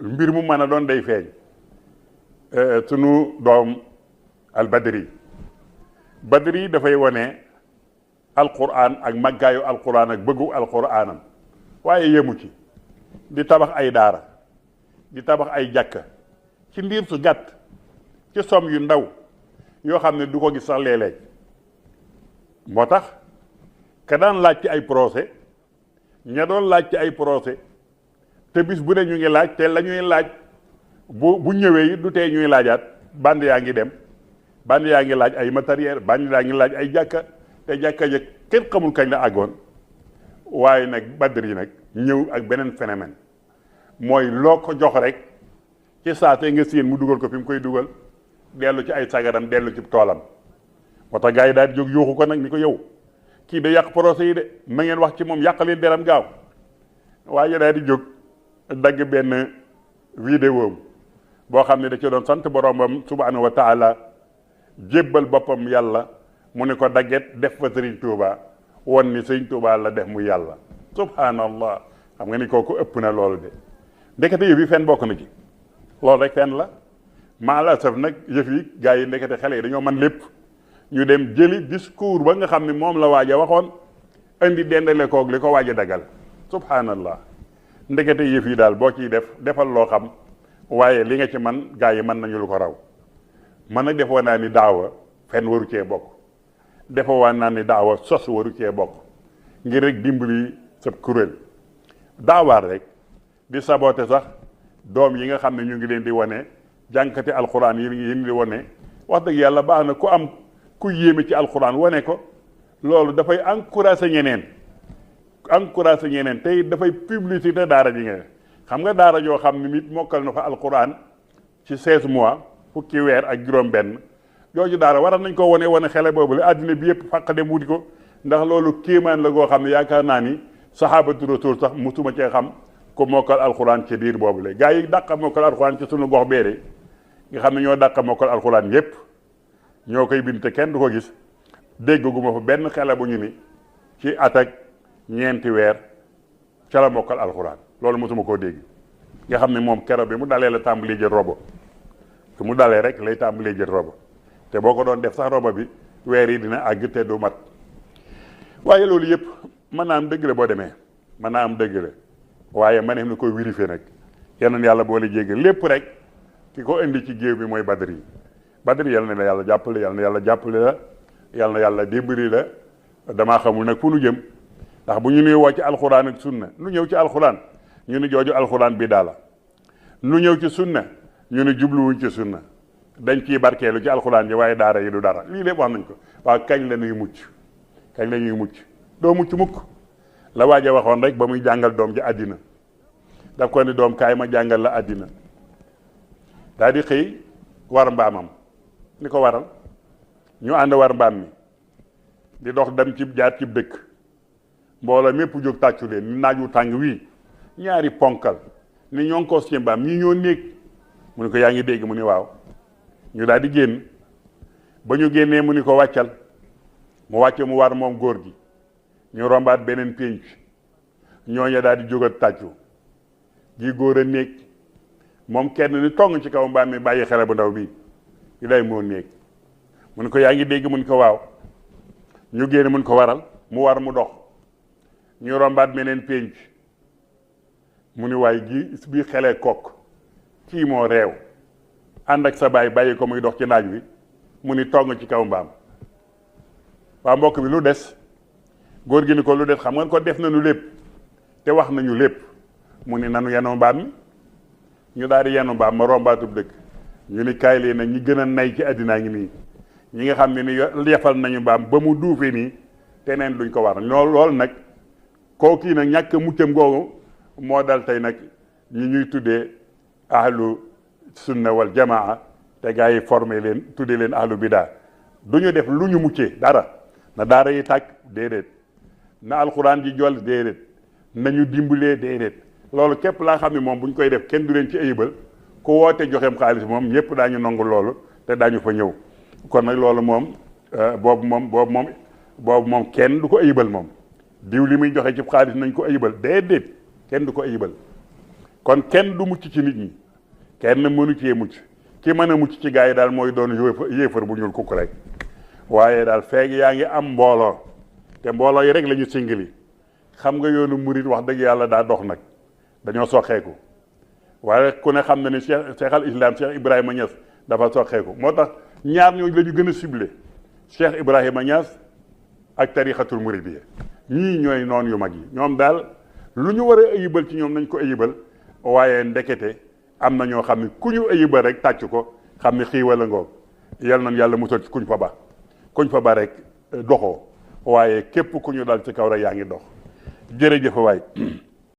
mbir mu mën a doon day feeñ sunu doom al badri dafay wone alquran ak màggaayu alquran ak bëggu alquranam waaye yemu ci di tabax ay daara di tabax ay jàkka ci ndiir su gàtt ci som yu ndaw yoo xam ne du ko gis sax léeg-léeg moo tax ka daan laaj ci ay procès ña doon laaj ci ay procès te bis bu ne ñu ngi laaj te la ñuy laaj bu ñëwee du tee ñuy laajaat band yaa ngi dem band yaa ngi laaj ay matériel band yaa ngi laaj ay jàkka te jàkka ja kenn xamul kañ la àggoon waaye nag Badri nag ñëw ak beneen phénomène mooy loo ko jox rek ci saate nga séen mu dugal ko fi mu koy dugal dellu ci ay sagaram dellu ci toolam moo tax gars yi daal di jóg yuuxu ko nag ni ko yow kii da yàq procès yi de ma ngeen wax ci moom yàqaleen deram gaaw waaye daal di jóg dagg benn vidéo boo xam ne da ci doon sant boromam subhanahu wa taala jébbal boppam yàlla mu ne ko dagget def fa Sëriñ Tuuba won ni Sëriñ Tuuba la def mu yàlla subhanallah xam nga ni kooku ëpp na loolu de ndekete yëf yi fen bokk na ci loolu rek fen la maala saf nag yëf yi gars yi ndekete xale yi dañoo man lépp ñu dem jëli discours ba nga xam ne moom la waaj a waxoon indi dendale koog li ko waaj a dagal subhanallah ndekete yëf yi daal boo ciy defal loo xam waaye li nga ci man gars yi mën nañu lu ko raw man nag defoo naa ni daawa fen waru cee bokk defoo naa ni daawa sos waru cee bokk ngir rek dimbali sa kuréel daawaar rek di saboté sax doom yi nga xam ne ñu ngi leen di wane jànkati alxuraan yi di wane wax dëgg yàlla baax na ku am ku yéeme ci alxuraan wane ko loolu dafay encouragé ñeneen tey dafay publicité daara ji nga xam nga daara joo xam ne nit mokkal na fa alxuraan ci 16 mois fukki weer ak juróom-benn jooju daara waral nañ ko wane xele boobu la àddina bi yëpp fàq dem wuti ko ndax loolu kéemaan la goo xam ne yaakaar naa ni saxaabatu rasuul sax musuma cee xam ko mokkal alxuraan ci diir boobu la gaa yi dàq mokkal alxuraan ci sunu gox beere nga xam ne ñoo dàq mokkal alxuraan yépp ñoo koy bind te kenn du ko gis dégguma fa benn xele bu ñu ni ci at ak ñeenti weer ca la mokkal alxuraan loolu mosuma koo dégg nga xam ne moom keroog bi mu dalee la tàmbalee jël robo su mu dalee rek lay tàmbalee jël robo te boo ko doon def sax robo bi weer yi dina àgg te du mat waaye loolu yëpp mën naa am dëgg la boo demee mën naa am dëgg la waaye ma ne na koy vérifier nag yeneen yàlla boole jéggi lépp rek ki ko indi ci géew bi mooy Badri yal na la yàlla jàppale yal na yàlla jàppale la yal na yàlla dimbali la damaa xamul nag fu nu jëm ndax bu ñu nuy woo ci alxuraan ak sunna nu ñëw ci alxuraan ñu ni jooju alxuraan bi daala nu ñëw ci sunna ñu ni jubluwuñ ci sunna dañ ciy barkeelu ci alxuraan ji waaye daara yi du dara lii lépp wax nañ ko waaw kañ la ñuy mucc doo mucc mukk la waaja waxoon rek ba muy jàngal doom ji àddina daf ko ni doom kaay ma jàngal la àddina daal di xëy war mbaamam ni ko waral ñu ànd war mbaam mi di dox dem ci jaar cib dëkk mbooloo mépp jóg tàccu leen ni naaju tàng wii ñaari ponkal ni ñoo ngi ko ci mbaam ñi ñoo néeg mu ni ko yaa ngi dégg mu ni waaw ñu daal di génn ba ñu génnee mu ni ko wàccal mu wàcce mu war moom góor gi ñu rombaat beneen pénc ñooña daal di jógat tàccu gi góor a néeg moom kenn ni tong ci kaw mbaam mi bàyyi xale bu ndaw bi di day moo néeg mu ni ko yaa ngi dégg mu ni ko waaw ñu génn mu ni ko waral mu war mu dox ñu rombaat beneen pénc mu ni waaye gi bii xelee kokk kii moo réew ànd ak sa baay bàyyi ko muy dox ci naaj wi mu ni tong ci kaw mbaam waa mbokk bi lu des góor gi ni ko lu des xam nga ko def nañu lépp te wax nañu lépp mu ni nanu yenu mbaam mi ñu daal di yenu mbaam ma rombaatub dëkk ñu ni kaay leen nag ñi gën a nay ci àddinaa ngi nii ñi nga xam ne ni yefal nañu mbaam ba mu duufee nii te neen duñ ko war loolu nag koo kii nag ñàkk muccam googu moo dal tey nag ñi ñuy tuddee ahlu sunna wal jamaa te gars yi formé leen tuddee leen ahlu bidaa du ñu def lu ñu muccee dara na daara yi tàkk déedéet na alxuraan ji jol déedéet nañu dimbalee déedéet loolu képp laa xam ne moom bu ñu koy def kenn du leen ci ayibal ku woote joxeem xaalis moom ñëpp daañu nangu loolu te daañu fa ñëw kon nag loolu moom boobu moom kenn du ko ayibal moom diw li muy joxe ci xaalis nañ ko ayibal déedéet kenn du ko ayibal kon kenn du mucc ci nit ñi kenn mënu cee mucc ki mën a mucc ci gaa yi daal mooy doon yéefar bu ñuul kukk rek waaye daal feeg yaa ngi am mbooloo te mbooloo yi rek la ñu singili xam nga yoonu murit wax dëgg yàlla daa dox nag dañoo soxeeku waaye ku ne xam na ni cheikh al islam cheikh Ibrahima Niass dafa soxeeku moo tax ñaar ñooñu la ñu gën a ciblé cheikh Ibrahima Niass ak tarixatul muridiyya ñii ñooy noon yu mag yi ñoom daal lu ñu war a ayibal ci ñoom nañ ko ayibal waaye ndekete am na ñoo xam ne ku ñu ayibal rek tàcc ko xam ne xiiwal a ngoog yal nañ yàlla musal ci kuñ fa ba rek doxoo waaye képp ku ñu dal ci kaw rek yaa ngi dox jërëjëf waay